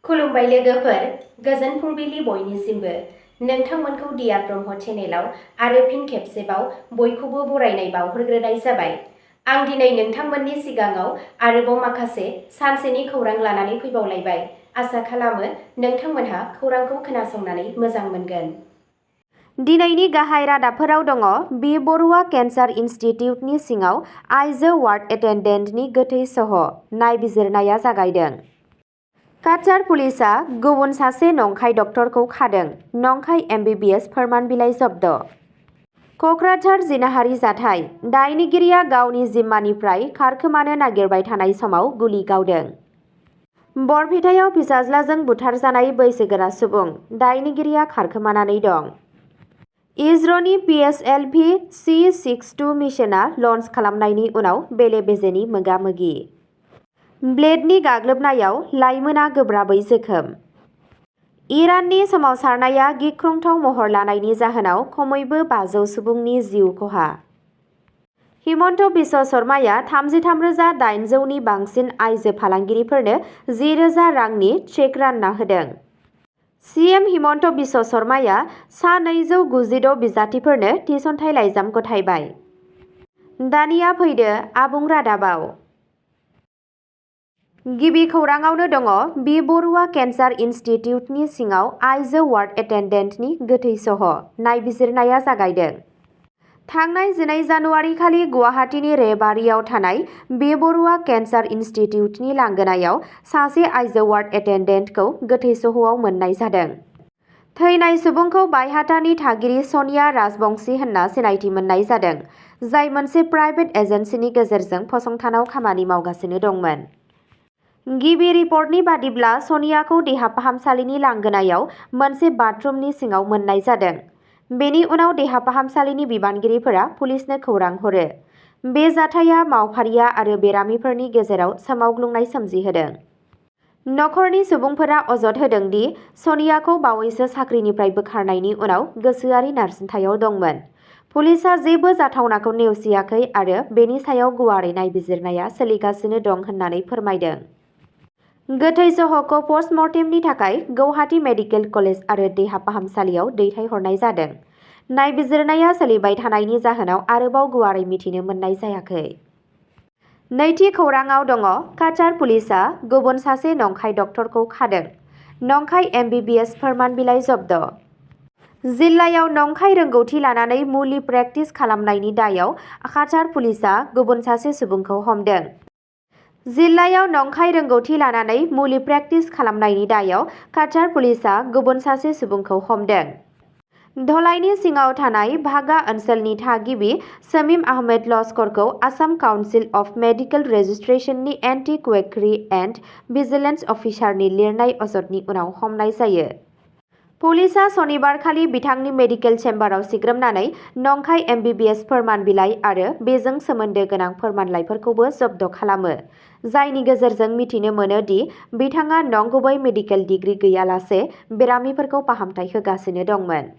खुलुमबाय लोगोफोर, गोजोन फुंबिलि बयनिसिमबो। नोंथांमोनखौ डियार ब्रह्म चेनेलाव आरो फिन खेबसेबाव बयखौबो बरायनाय बावहरग्रोनाय जाबाय। आं दिनै नोंथांमोननि सिगाङाव आरोबाव माखासे सानसेनि खौरां लानानै फैबावलायबाय। आसा खालामो नोंथांमोनहा खौरांखौ खोनासंनानै मोजां मोनगोन। दिनैनि गाहाय रादाबफोराव दङ बि बरुवा केन्सार इनस्टिटिउटनि सिङाव आइजो वार्ड एटेन्डेन्टनि गोथै सह' नायबिजिरनाया जागायदों। काछार पुलिसआ गुबुन सासे नंखाय डक्टरखौ खादों। नंखाय MBBS फोरमान बिलाइ जब्द। क'क्राझार जिनाहारि जाथाय। दायनिगिरिया गावनि जिम्मानिफ्राय खारखोमानो नागिरबाय थानाय समाव गुलि गावदों। बरपेटायाव फिसाज्लाजों बुथारजानाय बैसोगोरा सुबुं। दायनिगिरिया खारखोमानानै दं। इजर'नि PSLV C-62 मिशनआ लन्च खालामनायनि उनाव बेले-बेजेनि मोगा-मोगि। ब्लेडनि गाग्लोबनायाव लाइमोना गोब्राबै जोखोम। इराननि सोमावसारनाया गिख्रंथाव महर लानायनि जाहोनाव खमैबो 500 सुबुंनि जिउ खहा। हिमन्त बिश्व शर्माया 33,800 नि बांसिन आइजो फालांगिरिफोरनो 10,000 रांनि चेक रानना होदों। CM हिमन्त बिश्व शर्माया सा 296 बिजाथिफोरनो थिसनथाइ लाइजाम गथायबाय। दानिया फैदो आबुं रादाबाव। गिबि खौराङावनो दङ बि बरुवा केन्सार इनस्टिटिउटनि सिङाव आइजो वार्ड एटेन्डेन्टनि गोथै सह' नायबिजिरनाया जागायदों। थांनाय 12 जानुवारि खालि गुवाहाटीनि रेबारियाव थानाय बि बरुवा केन्सार इनस्टिटिउटनि लांगोनायाव सासे आइजो वार्ड एटेन्डेन्टखौ गोथै सह'आव मोननाय जादों। थैनाय सुबुंखौ बायहाटानि थागिरि सनिया राजबंशी होनना सिनायथि मोननाय जादों, जाय मोनसे प्राइभेट एजेन्सिनि गेजेरजों फसंथानाव खामानि मावगासिनो दंमोन। गिबि रिपर्टनि बादिब्ला सनियाखौ देहा फाहामसालिनि लांगोनायाव मोनसे बाथरुमनि सिङाव मोननाय जादों। बेनि उनाव देहा फाहामसालिनि बिबानगिरिफोरा पुलिसनो खौरां हरो। बे जाथाया मावफारिया आरो बेरामिफोरनि गेजेराव सोमावग्लुंनाय सोमजिहोदों। नखरनि सुबुंफोरा अजद होदों दि सनियाखौ बावैसो साख्रिनिफ्राय बोखारनायनि उनाव गोसोआरि नारसिनथायाव दंमोन। पुलिसआ जेबो जाथावनाखौ नेवसियाखै आरो बेनि सायाव गुवारै नायबिजिरनाया सोलिगासिनो दं होननानै फोरमायदों। गोथै सह'खौ पस्टमर्टेमनि थाखाय गौहाटी मेडिकेल कलेज आरो देहा फाहामसालियाव दैथायहरनाय जादों। नायबिजिरनाया सोलिबाय थानायनि जाहोनाव आरोबाव गुवारै मिथिनो मोननाय जायाखै। नैथि खौराङाव दङ काछार पुलिसआ गुबुन सासे नंखाय डक्टरखौ खादों। नंखाय MBBS फोरमान बिलाइ जब्द। जिल्लायाव नंखाय रोंगौथि लानानै मुलि प्रेक्टिस खालामनायनि दायाव काछार पुलिसआ गुबुन सासे सुबुंखौ हमदों। जिल्लायाव नंखाय रोंगौथि लानानै मुलि प्रेक्टिस खालामनायनि दायाव काछार पुलिसआ गुबुन सासे सुबुंखौ हमदों। धलाईनि सिङाव थानाय भागा ओनसोलनि थागिबि शमीम आहमेद लस्करखौ आसाम काउन्सिल अफ मेडिकेल रेजिस्ट्रेशननि एन्टि क्वेकरी एन्ड भिजिलेन्स अफिसारनि लिरनाय अजदनि उनाव हमनाय जायो। पुलिसआ सनिबारखालि बिथांनि मेडिकेल चेम्बाराव सिग्रोमनानै नंखाय MBBS फोरमान बिलाइ आरो बेजों सोमोन्दो गोनां फोरमानलाइफोरखौबो जब्द खालामो, जायनि गेजेरजों मिथिनो मोनो दि बिथाङा नंगुबै मेडिकेल डिग्री गैयालासे बेरामिफोरखौ फाहामथाय होगासिनो दंमोन।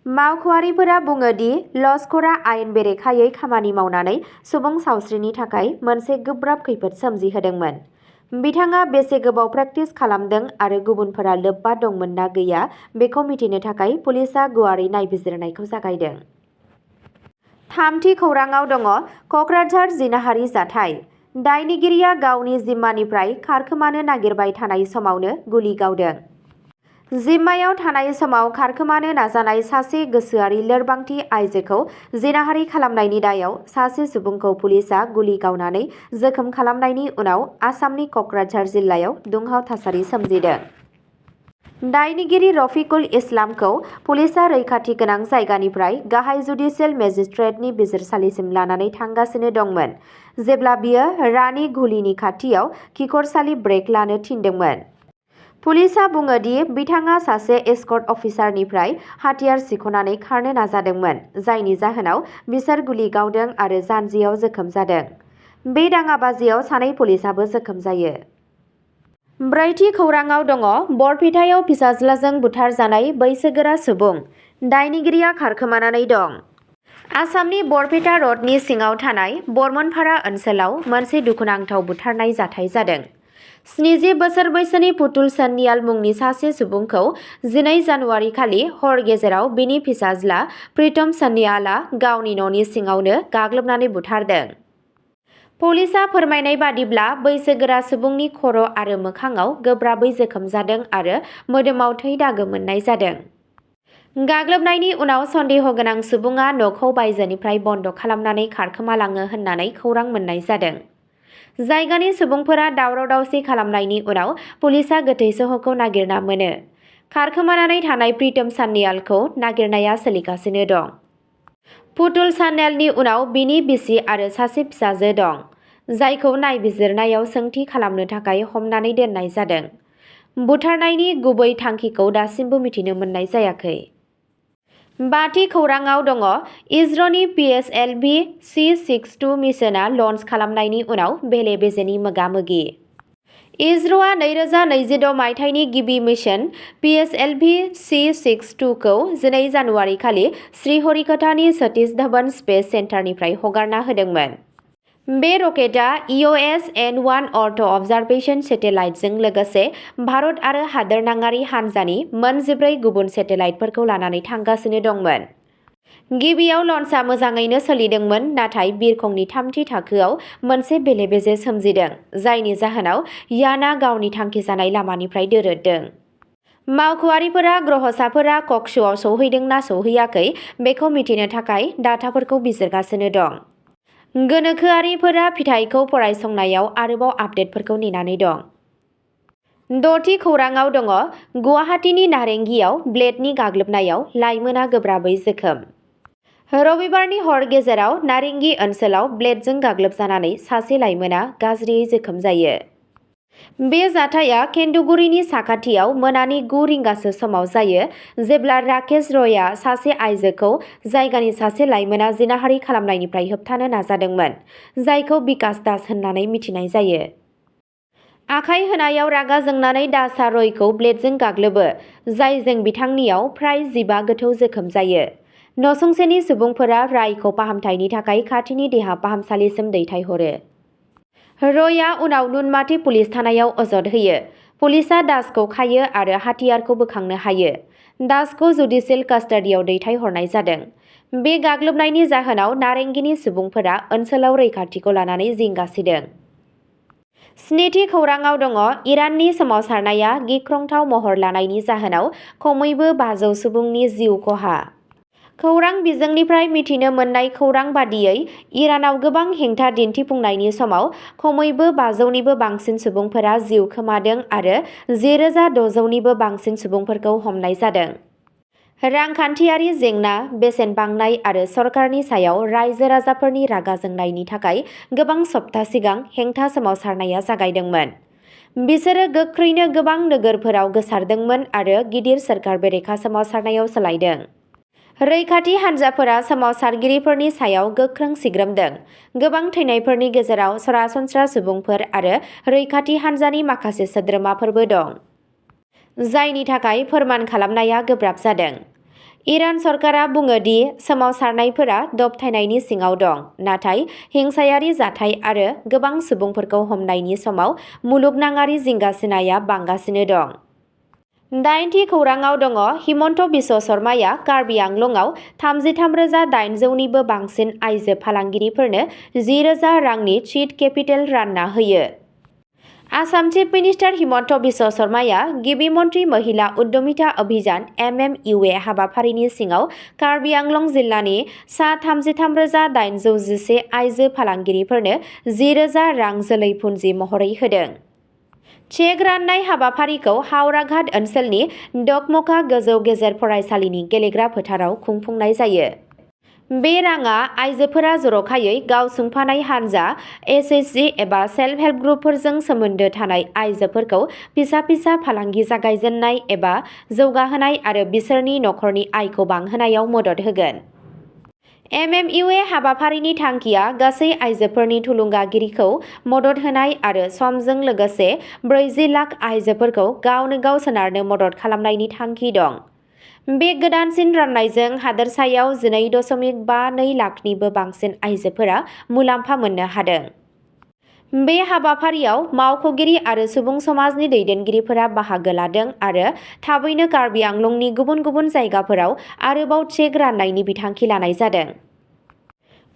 मावख'आरिफोरा बुङो दि लस्करआ आयेन बेरेखायै खामानि मावनानै सुबुं सावस्रिनि थाखाय मोनसे गोब्राब खैफोद सोमजिहोदोंमोन। बिथाङा बेसे गोबाव प्रेक्टिस खालामदों आरो गुबुनफोरा लोब्बा दंमोन ना गैया बेखौ मिथिनो थाखाय पुलिसआ गुवारै नायबिजिरनायखौ जागायदों। थामथि खौराङाव दङ क'क्राझार जिनाहारि जाथाय। दायनिगिरिया गावनि जिम्मानिफ्राय खारखोमानो नागिरबाय थानाय समावनो गुलि गावदों। जिम्मायाव थानाय समाव खारखोमानो नाजानाय सासे गोसोआरि लोरबांथि आइजोखौ जिनाहारि खालामनायनि दायाव सासे सुबुंखौ पुलिसआ गुलि गावनानै जोखोम खालामनायनि उनाव आसामनि क'क्राझार जिल्लायाव दुंहाव थासारि सोमजिदों। दायनिगिरि रफिकुल इस्लामखौ पुलिसआ रैखाथि गोनां जायगानिफ्राय गाहाय जुडिसियेल मेजिस्ट्रेटनि बिजिरसालिसिम लानानै थांगासिनो दंमोन, जेब्ला बियो रानी घुलीनि खाथियाव खिखरसालि ब्रेक लानो थिनदोंमोन। पुलिसआ बुङो दि बिथाङा सासे एस्कर्ट अफिसारनिफ्राय हाथियार सिख'नानै खारनो नाजादोंमोन, जायनि जाहोनाव बिसोर गुलि गावदों आरो जानजियाव जोखोम जादों। बे दाङाबाजियाव सानै पुलिसआबो जोखोम जायो। ब्रैथि खौराङाव दङ बरपेटायाव फिसाज्लाजों बुथारजानाय बैसोगोरा सुबुं। दायनिगिरिया खारखोमानानै दं। आसामनि बरपेटा रडनि सिङाव थानाय बरमनपारा ओनसोलाव मोनसे दुखुनांथाव बुथारनाय जाथाय जादों। 70 बोसोर बैसोनि पुतुल सान्याल मुंनि सासे सुबुंखौ 12 जानुवारि खालि हर गेजेराव बिनि फिसाज्ला प्रीतम सान्यालआ गावनि न'नि सिङावनो गाग्लोबनानै बुथारदों। पुलिसआ फोरमायनाय बादिब्ला बैसोगोरा सुबुंनि खर' आरो मोखांआव गोब्राबै जोखोम जादों आरो मोदोमाव थै दागो मोननाय जादों। गाग्लोबनायनि उनाव सन्देह गोनां सुबुङा न'खौ बायजोनिफ्राय बन्द खालामनानै खारखोमालाङो होननानै खौरां मोननाय जादों। जायगानि सुबुंफोरा दावराव-दावसि खालामनायनि उनाव पुलिसआ गोथै सह'खौ नागिरना मोनो। खारखोमानानै थानाय प्रीतम सान्यालखौ नागिरनाया सोलिगासिनो दं। पुतुल सान्यालनि उनाव बिनि बिसि आरो सासे फिसाजो दं, जायखौ नायबिजिरनायाव सोंथि खालामनो थाखाय हमनानै दोननाय जादों। बुथारनायनि गुबै थांखिखौ दासिमबो मिथिनो मोननाय जायाखै। बाथि खौराङाव दङ इजर'नि PSLV C-62 मिशनआ लन्च खालामनायनि उनाव बेले-बेजेनि मोगा-मोगि। इजर'आ 2026 मायथाइनि गिबि मिशन PSLV C-62 खौ 12 जानुवारि खालि श्रीहरिक'टानि सतीश धवन स्पेस सेन्टारनिफ्राय हगारना होदोंमोन। बे रकेटआ EOS-N1 अर्थ अबजारभेशन सेटेलाइटजों लोगोसे भारत आरो हादोरनाङारि हान्जानि मोन 14 गुबुन सेटेलाइटफोरखौ लानानै थांगासिनो दंमोन। गिबियाव लन्चआ मोजाङैनो सोलिदोंमोन, नाथाय बिरखंनि थामथि थाखोआव मोनसे बेले-बेजे सोमजिदों, जायनि जाहोनाव यानआ गावनि थांखिजानाय लामानिफ्राय दोरोददों। मावख'आरिफोरा ग्रहसाफोरा कक्ष'आव सौहैदों ना सौहैयाखै बेखौ मिथिनो थाखाय डाटाफोरखौ बिजिरगासिनो दं। गोनोखोआरिफोरा फिथायखौ फरायसंनायाव आरोबाव आपडेटफोरखौ नेनानै दं। द'थि खौराङाव दङ गुवाहाटीनि नारेंगीआव ब्लेडनि गाग्लोबनायाव लाइमोना गोब्राबै जोखोम। रबिबारनि हर गेजेराव नारेंगी ओनसोलाव ब्लेडजों गाग्लोबजानानै सासे लाइमोना गाज्रियै जोखोम जायो। बे जाथाया केन्दुगुरिनि साखाथियाव मोनानि 9 रिंगासो समाव जायो, जेब्ला राकेश रयआ सासे आइजोखौ जायगानि सासे लाइमोना जिनाहारि खालामनायनिफ्राय होबथानो नाजादोंमोन, जायखौ बिकास दास होननानै मिथिनाय जायो। आखाइ होनायाव रागा जोंनानै दासआ रयखौ ब्लेडजों गाग्लोबो, जायजों बिथांनियाव फ्राय 15 गोथौ जोखोम जायो। नसुंसेनि सुबुंफोरा रायखौ फाहामथायनि थाखाय खाथिनि देहा फाहामसालिसिम दैथायहरो। रयआ उनाव नुनमाथि पुलिस थानायाव अजद होयो। पुलिसआ दासखौ खायो आरो हाथियारखौ बोखांनो हायो। दासखौ जुडिसियेल कास्टडियाव दैथायहरनाय जादों। बे गाग्लोबनायनि जाहोनाव नारेंगीनि सुबुंफोरा ओनसोलाव रैखाथिखौ लानानै जिंगा सिदों। स्निथि खौराङाव दङ इराननि सोमावसारनाया गिख्रंथाव महर लानायनि जाहोनाव खमैबो 500 सुबुंनि जिउ खहा। खौरां बिजोंनिफ्राय मिथिनो मोननाय खौरां बादियै इरानाव गोबां हेंथा दिन्थिफुंनायनि समाव खमैबो 500निबो बांसिन सुबुंफोरा जिउ खोमादों आरो 10,600निबो बांसिन सुबुंफोरखौ हमनाय जादों। रांखान्थियारि जेंना, बेसेन बांनाय आरो सरकारनि सायाव रायजो-राजाफोरनि रागा जोंनायनि थाखाय गोबां सप्ता सिगां हेंथा सोमावसारनाया जागायदोंमोन। बिसोरो गोख्रैनो गोबां नोगोरफोराव गोसारदोंमोन आरो गिदिर सोरखार बेरेखा सोमावसारनायाव सोलायदों। रैखाथि हान्जाफोरा सोमावसारगिरिफोरनि सायाव गोख्रों सिग्रोमदों। गोबां थैनायफोरनि गेजेराव सरासनस्रा सुबुंफोर आरो रैखाथि हान्जानि माखासे सोद्रोमाफोरबो दं, जायनि थाखाय फोरमान खालामनाया गोब्राब जादों। इरान सरकारा बुङो दि सोमावसारनायफोरा दबथायनायनि सिङाव दं, नाथाय हिंसायारि जाथाय आरो गोबां सुबुंफोरखौ हमनायनि समाव मुलुगनाङारि जिंगासिनाया बांगासिनो दं। 8थि खौराङाव दङ हिमन्त बिश्व शर्माया कार्बि आंलंआव 33,800निबो बांसिन आइजो फालांगिरिफोरनो 10,000 रांनि चिट केपिटेल रानना होयो। आसाम चिफ मिनिस्टार हिमन्त बिश्व शर्माया गिबि मन्त्रि महिला उद्यमिता अभियान MMUA हाबाफारिनि सिङाव कार्बि आंलं जिल्लानि सा 33,811 आइजो फालांगिरिफोरनो 10,000 रां जोलै पुन्जि महरै होदों। चेक राननाय हाबाफारिखौ हावराघाट ओनसोलनि डकमका गोजौ गेजेर फरायसालिनि गेलेग्रा फोथाराव खुंफुंनाय जायो। बे राङा आइजोफोरा जर'खायै गावसुंथानाय हानजा, SHG एबा सेल्फ हेल्प ग्रुपफोरजों सोमोन्दो थानाय आइजोफोरखौ फिसा-फिसा फालांगि जागायजेननाय एबा जौगाहोनाय आरो बिसोरनि नखरनि आयखौ बांहोनायाव मदद होगोन। MMUA हाबाफारिनि थांखिया गासै आइजोफोरनि थुलुंगागिरिखौ मदद होनाय आरो समजों लोगोसे 40 लाख आइजोफोरखौ गावनो गाव सोनारनो मदद खालामनायनि थांखि दं। बे गोदानसिन राननायजों हादोरसायाव 12.52 लाखनिबो बांसिन आइजोफोरा मुलाम्फा मोननो हादों। बे हाबाफारियाव मावख'गिरि आरो सुबुं समाजनि दैदेनगिरिफोरा बाहागो लादों आरो थाबैनो कार्बि आंलंनि गुबुन गुबुन जायगाफोराव आरोबाव चेक राननायनि बिथांखि लानाय जादों।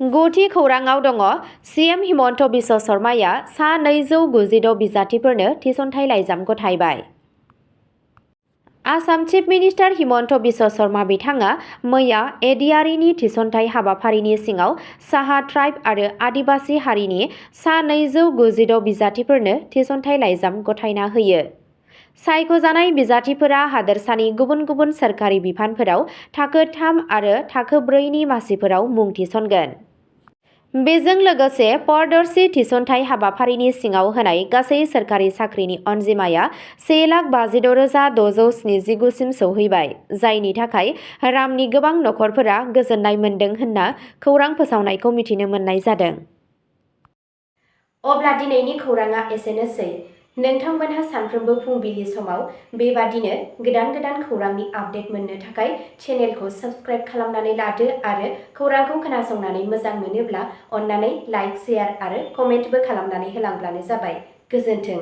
गुथि खौराङाव दङ सीएम हिमन्त बिश्व शर्माया सा 296 बिजाथिफोरनो थिसनथाइ लाइजाम गथायबाय। आसाम चिफ मिनिस्टार हिमन्त बिश्व शर्मा बिथाङा मैया एडिआरइनि थिसनथाइ हाबाफारिनि सिङाव साहा ट्राइब आरो आदिबासि हारिनि सा 296 बिजाथिफोरनो थिसनथाइ लाइजाम गथायना होयो। सायख'जानाय बिजाथिफोरा हादोरसानि गुबुन गुबुन सोरखारि बिफानफोराव थाखो 3 आरो थाखो 4 नि मासिफोराव मुं थिसनगोन। बेजों लोगोसे परदर्शी थिसनथाइ हाबाफारिनि सिङाव होनाय गासै सोरखारि साख्रिनि अनजिमाया 1,52,679 सिम सौहैबाय, जायनि थाखाय रामनि गोबां नखरफोरा गोजोननाय मोन्दों होनना खौरां फोसावनायखौ मिथिनो मोननाय जादों। अब्ला दिनैनि खौराङा एसेनोसै। नोंथांमोनहा सानफ्रोमबो फुंबिलि समाव बेबादिनो गोदान गोदान खौरांनि आपडेट मोननो थाखाय चेनेलखौ साबस्क्राइब खालामनानै लादो आरो खौरांखौ खोनासंनानै मोजां मोनोब्ला अन्नानै लाइक, शेयार आरो कमेन्टबो खालामनानै होलांब्लानो जाबाय। गोजोन्थों।